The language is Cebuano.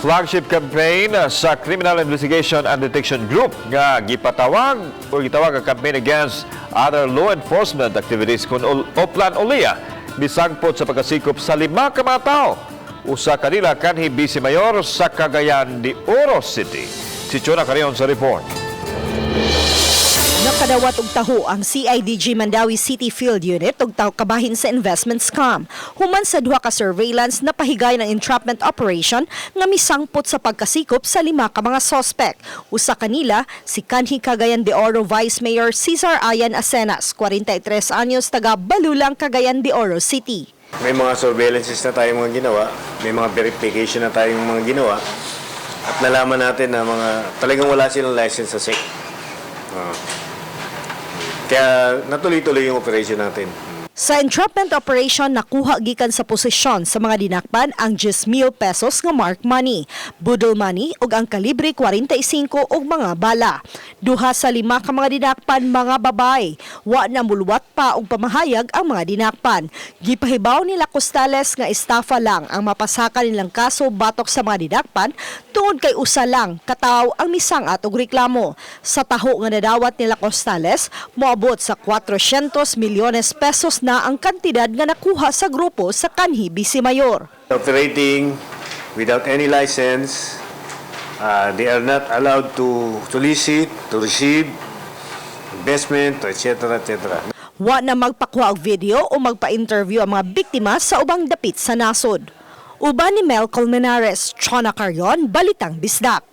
Flagship campaign sa Criminal Investigation and Detection Group nga gipatawag o gitawag ang campaign against other law enforcement activities kung Oplan Olea misangpot sa pagkasikop sa lima ka mga tawo. Usa kanila kanhi Vice Mayor sa Cagayan de Oro City. Si Chona Carion sa report. Nakadawat og taho ang CIDG Mandaue City Field Unit og taho kabahin sa investment scam. Human sa duha ka surveillance, napahigay ng entrapment operation nga misangpot sa pagkasikop sa lima ka mga sospek. Usa kanila si kanhi Cagayan de Oro Vice Mayor Cesar Ayan Asenas, 43 anyos, taga Balulang, Cagayan de Oro City. May mga surveillances na tayong mga ginawa, may mga verification na tayong mga ginawa, at nalaman natin na mga talagang wala silang license sa SEC. Kaya natuloy-tuloy yung operation natin. Sa entrapment operation, nakuha gikan sa posisyon sa mga dinakpan ang 10,000 pesos nga mark money, budol money ug ang kalibre 45 ug mga bala. Duha sa lima ka mga dinakpan mga babae. Wa na muluwat pa og pamahayag ang mga dinakpan. Gipahibaw nila Costales nga estafa lang ang mapasaka nilang kaso batok sa mga dinakpan tungod kay usa lang kataw ang misangat og reklamo. Sa taho nga nadawat nila Costales, moabot sa 400 milyones pesos na ang kantidad nga nakuha sa grupo sa kanhi Vice Mayor. Operating without any license, they are not allowed to solicit, to receive investment, etc. etc. Wa na magpakuha og video o magpa-interview ang mga biktima sa ubang dapit sa nasod. Uban ni Mel Colmenares, Chona Carion, Balitang Bisdak.